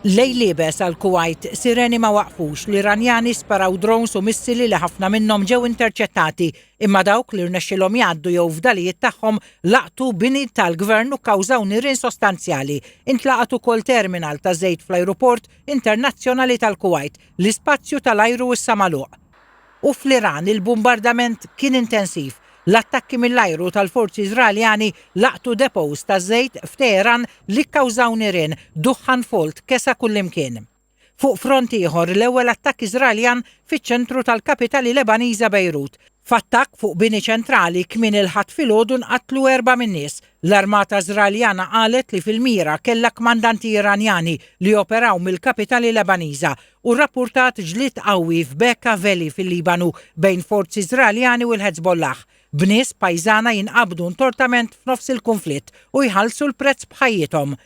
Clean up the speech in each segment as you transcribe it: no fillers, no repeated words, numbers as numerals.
Lejl iebes għal Kuwait, sireni ma waqfux, l-Iranjani sparaw drones u missili li ħafna minnhom ġew interċettati, imma dawk li rnexxilhom jgħaddu jew fdalijiet tagħhom laqtu bini tal-gvern u kkawżaw nirien sostanzjali. Intlaqat ukoll terminal ta' żejt fl-ajruport internazzjonali tal-Kuwait, l-ispazju tal-ajru issa magħluq. U fl-Iran il-bumbardament kien intensiv. L-attakki mill-ajru tal-forzi Iżraeljani laqtu depots taż-żejt f'Teheran li kkawżaw nirien, duħħan folt kesa kullimkien. Fuq front ieħor, l-ewwel attakk Iżraeljan fiċ-ċentru tal-kapitali Lebaniża Bejrut. F'attakk fuq bini ċentrali kmieni l-Ħadd filgħodu nqatlu erba' min-nies. L-armata Iżraeljana qalet li fil-mira kellha kmandanti Iranjani li joperaw mill-kapitali Lebaniża u rrappurtat ġlied qawwi f'Bekaa Valley fil-Libanu bejn forzi Iżraeljani u l-Hezbollah, b'nies pajżana jinqabdu intortament f'nofs il-kunflitt u jħallsu l-prezz b'ħajjithom.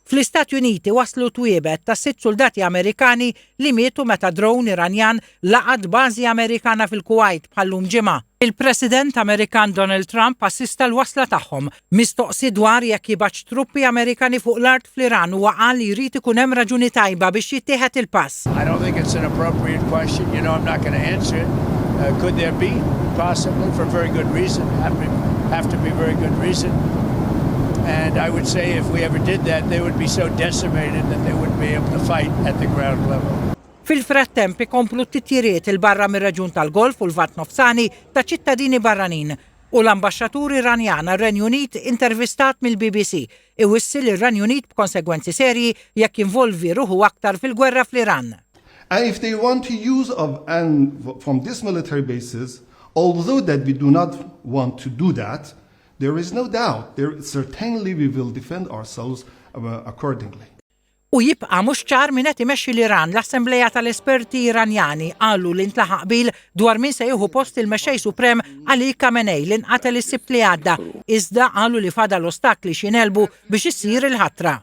Fl-Istati Uniti waslu twiebet ta' sitt suldati Amerikani li mietu meta drone Iranjan laqat bażi Amerikana fil-Kuwajt bħal-lum ġimgħa. Il-President Amerikan Donald Trump assista l-wasla tagħhom. Mistoqsi dwar jekk jibgħatx truppi Amerikani fuq l-art fl-Iran huwa qal li jrid ikun hemm raġuni tajba biex jittieħed il-pass. I don't think it's an appropriate question. You know I'm not going to answer it. Could there be? Possibly, for very good reason. Have to be very good reason. And I would say if we ever did that, they would be so decimated that they wouldn't be able to fight at the ground level. Fil-frattemp ikomplu t-titjiriet 'il barra mir-reġjun tal-Golf u l-Lvant Nofsani ta' ċittadini barranin u l-Ambaxxatur Iranjan għar-Renju Unit intervistat mill-BBC iwissi lir-Renju Unit b'konsegwenzi serji jekk jinvolvi ruħu aktar fil-gwerra fl-Iran. And if they want to use of and from this military bases, although that we do not want to do that, there is no doubt, there certainly we will defend ourselves accordingly. U jibqa' mhux ċar min qed imexxi l-Iran, l-Assembleja tal-Esperti Iranjani qalu li ntlaħaq qbil dwar min se jieħu post il-Mexxej Suprem Ali Khamenei li nqatel is-Sibt li għadda, iżda qalu li fadal ostakli x'jingħelbu biex issir il-ħatra.